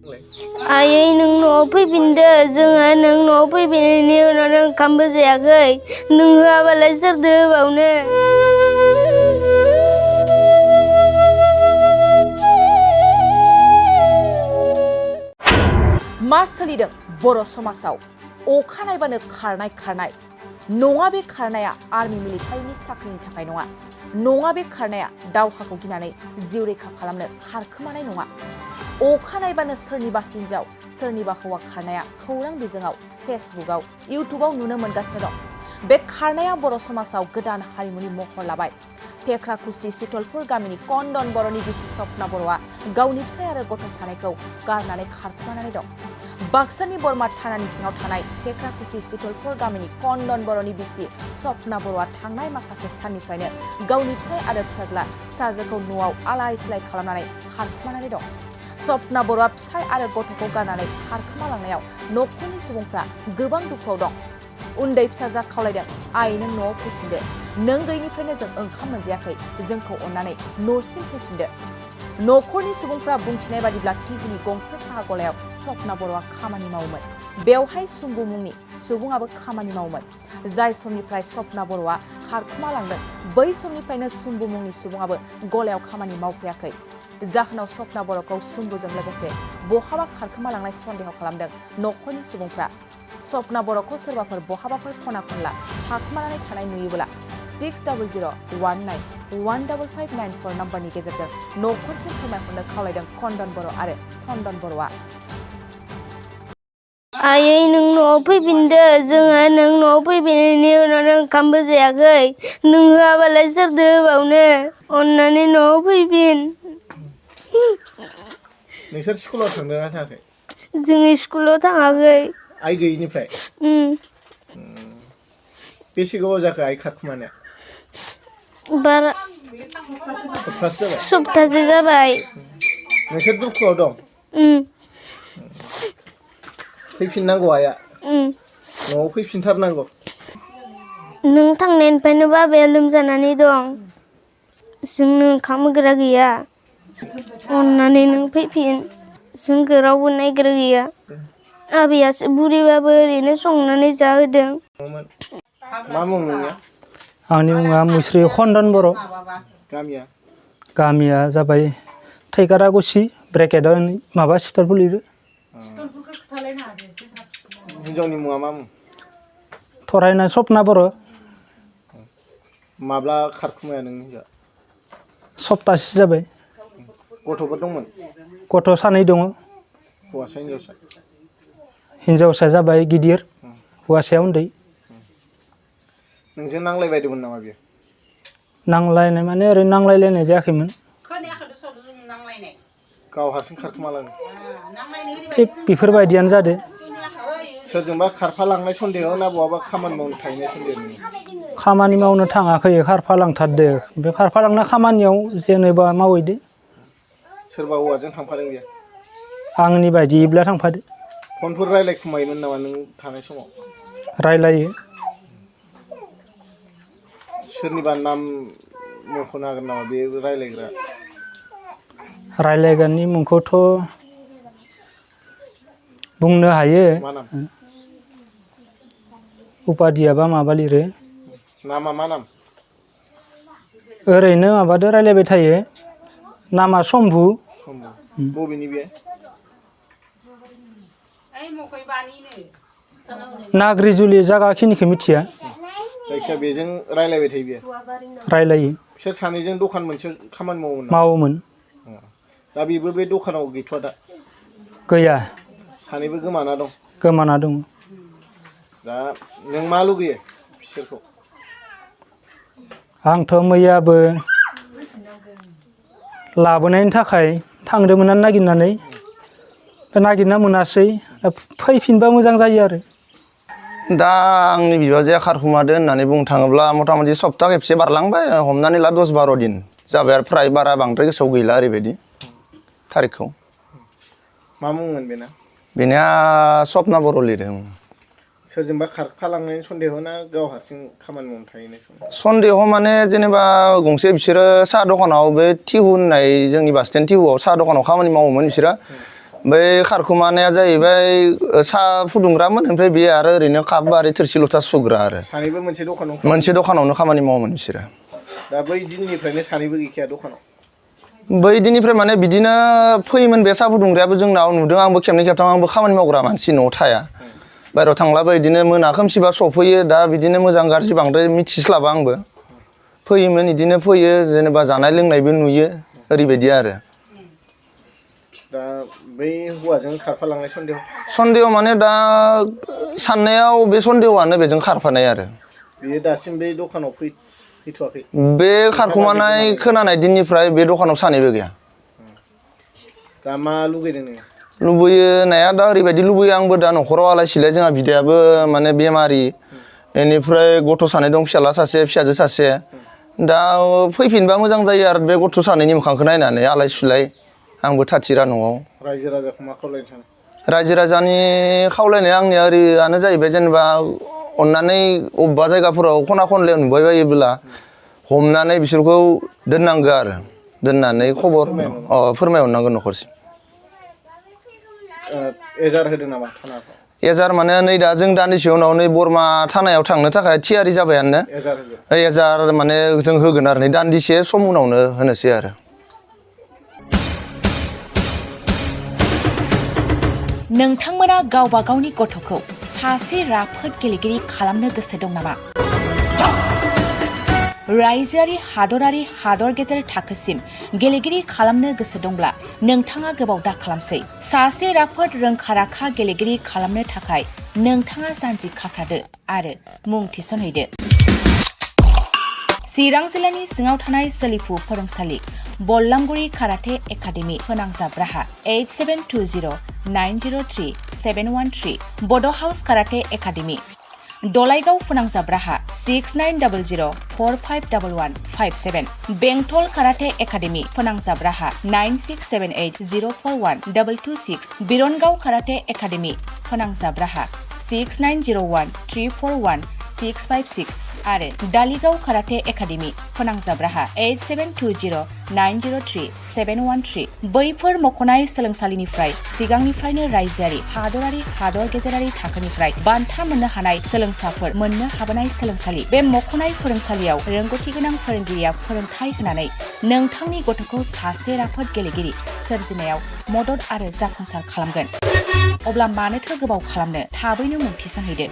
आयै नों न'आव फैफिनदो जोङो नों न'आव फैफिननायनि उनाव नों ओंखामबो जायाखै नों होआबालाय सोरदो होबावनो मा सोलिदों बर' समाजाव अखा नायबानो खारनाय नङा बे खारनाया आर्मि मिलिटारिनि साख्रिनि थाखाय नङा बे खारनाया दावहाखौ गिनानै जिउ रैखा खालामनो खारखोमानाय नङा अखा नायबानो सोरनिबा हिनजाव सोरनिबा हौवा खारनाया खौरां बिजोङाव फेसबुकआव इउटुबाव नुनो मोनगासिनो दं बे खारनाया बर' समाजाव गोदान हारिमुनि महर लाबाय टेक्राकुसि सितलपुर गामिनि कन्दन बर'नि बिसि सपना बर'आ गावनि फिसाय आरो गथ' सानैखौ गारनानै खारखोमानानै दं बाक्सानि बरमा थानानि सिङाव थानाय टेक्राकुसि सितलपुर गामिनि कन्दन बर'नि बिसि सपना बर'आ थांनाय माखासे साननिफ्रायनो गावनि फिसाय आरो फिसाजोखौ न'आव आलाय सिलाय खालामनानै खारखोमानानै दं सपना बर'आ फिसाय आरो गथ'खौ गारनानै खारखोमालांनायाव न'खरनि सुबुंफ्रा गोबां दुखुआव दं उन्दै फिसाजोआ खावलायदों आइ नों न'आव फैफिनदो नों गैयिनिफ्रायनो जों ओंखाम मोनजायाखै जोंखौ अननानै न'सिम फैफिनदो न'खरनि सुबुंफ्रा बुंथिनाय बादिब्ला टिहुनि गंसे साहा गलायाव सपना बर'आ खामानि मावोमोन बेवहाय सुम्बु मुंनि सुबुङाबो खामानि मावोमोन जाय समनिफ्राय सपना बर'आ खारखोमालांदों बै समनिफ्रायनो सुम्बु मुंनि सुबुङाबो गलायाव खामानि मावफैयाखै जाहोनाव सपना बर'खौ सुम्बुजों लोगोसे बहाबा खारखोमालांनाय सन्देह खालामदों न'खरनि सुबुंफ्रा सपना बर'खौ सोरबाफोर बहाबाफोर खना खनला थाखुमानानै थानाय नुयोब्ला 6000191559 नम्बरनि गेजेरजों न'खरसिम फोरमायहरनो खावलायदों कन्दन बर' आरो चन्दन बर'आ आयै नों न'आव फैफिनदो जोङो नों न'आव फैफिननायनि उनाव नों ओंखामबो जायाखै नों होआबालाय सोरदो होबावनो अननानै न'आव फैफिन नोंसोर स्कुलाव थांदोंना थाङाखै जोङो स्कुलाव थाङाखै आइ गैयिनिफ्राय बेसे गोबाव जाखो आइ खारखुमानाया बारा सप्तासे जाबाय नोंसोर दुखुआव दं फैफिननांगौ आइया न'आव फैफिनथारनांगौ नों थांनायनिफ्रायनो बाबाया लोमजानानै दं जोंनो ओंखाम होग्रा गैया अननानै नों फैफिन जोंखौ रावबो नायग्रा गैया आबैयासो बुरैबाबो ओरैनो संनानै जाहोदों मा मुं नोंनिया आंनि मुङा मुस्रि कन्दन बर' गामिया जाबाय थैखारागुसि ब्रेकेटआव माबा सितलपुर लिरो हिनजावनि मुङा मा मुं थरायनाय सपना बर' माब्ला खारखुमाया नों हिनजावा सप्तासे जाबाय गथ'फोर दंमोन गथ' सानै दङ हौवासा हिनजावसा हिनजावसाया जाबाय गिदिर हौवासाया उन्दै नोंजों नांलायबायदोंमोन नामा बियो नांलायनाय माने ओरैनो नांलायलायनाय जायाखैमोन गाव हारसिं खारखोमालाङो थिग बेफोरबायदियानो जादों सोरजोंबा खारफालांनाय सन्देह ना बहाबा खामानि मावनो थाहैनाय सन्देह खामानि मावनो थाङाखै खारफालांथारदो बे खारफालांना खामानियाव जेनेबा मावहैदो सोरबा हौवाजों थांफादों बियो आंनि बायदिब्ला थांफादो फनफोर रायलायखुमायोमोन नामा नों थानाय समाव रायलायो सोरनिबा नाम मख'नो हागोन नामा बे रायलायग्रानि मुंखौथ' बुंनो हायो मा नाम उपाधियाबा माबा लिरो नामा मा नाम ओरैनो माबादो रायलायबाय थायो नामा शम्भु बबेनि बे नाग्रिजुलि जायगाखिनिखौ मिथिया जायखिया बेजों रायलायबाय थायो बियो रायलायो बिसोर सानैजों दखान मोनसे खामानि मावोमोन दा बेबो बे दखानाव गैथ'वा दा गैया सानैबो गोमाना दं दा नों मा लुगैयो बिसोरखौ आंथ' मैयाबो लाबोनायनि थाखाय थांदोंमोन नागिरनानै नागिरना मोनासै फैफिनबा मोजां जायो आरो दा आंनि बिबाजैया खारखुमादो होननानै बुंनो थाङोब्ला मथा मथि सप्ता खेबसे बारलांबाय हमनानै ला 10-12 दिन जाबाय आरो फ्राय बारा बांद्राय गोसोआव गैला ओरैबायदि थारिखखौ मा मुंमोन बेना सपना बर' लिरो सोरजोंबा खारफालांनायनि सन्देह ना गाव हारसिं खामानि मावनो थाहैनाय सन्देह माने जेनेबा गंसे बिसोरो साहा दखानाव बे टिहु होननाय जोंनि बास स्टेन्ड टिहुआव साहा दखानाव खामानि मावोमोन बिसोरो बै खारखुमानाया जाहैबाय साहा फुदुंग्रामोन ओमफ्राय बेयो आरो ओरैनो काप आरो थोरसि लथा सुग्रा आरो सानैबो मोनसे दखानाव मोनसे दखानावनो खामानि मावोमोन बिसोरो दा बै दिननिफ्रायनो सानैबो गैखाया दखानाव बै दिननिफ्राय माने बिदिनो फैयोमोन बे साहा फुदुंग्रायाबो जोंनाव नुदों आंबो खेबनै खेबथाम आंबो खामानि मावग्रा मानसि न'आव थाया बाहेरायाव थांलाबो बिदिनो मोना खोमसिबा सफैयो दा बिदिनो मोजां गाज्रि बांद्राय मिथिस्लाबा आंबो फैयोमोन बिदिनो फैयो जेनेबा जानाय लोंनायबो नुयो ओरैबायदि आरो दा बै हौवाजों खारफालांनाय सन्देह माने दा साननायाव बे सन्देहआनो बेजों खारफानाय आरो बेयो दासिम बे दखानाव फैथ'वाखै बे खारखुमानाय खोनानाय दिननिफ्राय बे दखानाव सानैबो गैया दा मा लुगैदों नोङो लुबैनाया दा ओरैबायदि लुबैयो आंबो दा न'खराव आलाय सिलाय जोंहा बिदायाबो माने बेमारि बेनिफ्राय गथ' सानै दं फिसाला सासे फिसाजो सासे दा फैफिनबा मोजां जायो आरो बे गथ' सानैनि मोखांखौ नायनानै आलाय सिलाय आंबो थाथिरा न'आव रायजो राजाखौ मा खावलायनो सानो रायजो राजानि खावलायनाया आंनिया ओरैयानो जाहैबाय जेनेबा अननानै अबेबा जायगाफोराव खना खनलायाव नुबाय बायोब्ला हमनानै बिसोरखौ दोननांगौ आरो दोननानै खबर फोरमायहरनांगौ न'खरसिम एजार होदों नामा थानाखौ एजार माने नै दा जों दान्दिसे उनाव नै बरमा थानायाव थांनो थाखाय थियारि जाबायानो एजार माने जों होगोन आरो नै दान्दिसे सम उनावनो होनोसै आरो नोंथांमोना गावबा गावनि गथ'खौ सासे राफोद गेलेगिरि खालामनो गोसो दं नामा? रायजोआरि हादरारि हादर गेजेर थाखोसिम गेलेगिरि खालामनो गोसो दंब्ला नोंथाङा गोबाव दा खालामसै सासे राफोद रोंखा राखा गेलेगिरि खालामनो थाखाय नोंथाङा जानजि खाफ्रादो आरो मुं थिसनहैदो। चिरां जिल्लानि सिङाव थानाय सोलिफु फोरोंसालि बल्लामगुरि काराटे एकाडेमि फोनांजाब राहा 8720903713 बड' हाउस काराटे एकाडेमि दलाइगाव फोनांजाब राहा 6900451157 बेंटल काराटे एकाडेमि फोनांजाब राहा 9678041226 बिरनगाव काराटे एकाडेमि फोनांजाब राहा 6901341656 आरो दालिगाव काराटे एकाडेमि फोनांजाब राहा 8720903713 बैफोर मख'नाय सोलोंसालिनिफ्राय सिगांनिफ्रायनो रायजोआरि हादरारि हादर गेजेरारि थाखोनिफ्राय बान्था मोननो हानाय सोलोंसाफोर मोननो हाबोनाय सोलोंसालि बे मख'नाय फोरोंसालियाव रोंगौथि गोनां फोरोंगिरिया फोरोंथाय होनानै नोंथांनि गथ'खौ सासे राफोद गेलेगिरि सोरजिनायाव मदद आरो जाफुंसार खालामगोन। अब्ला मानोथो गोबाव खालामनो थाबैनो मुं थिसनहैदो।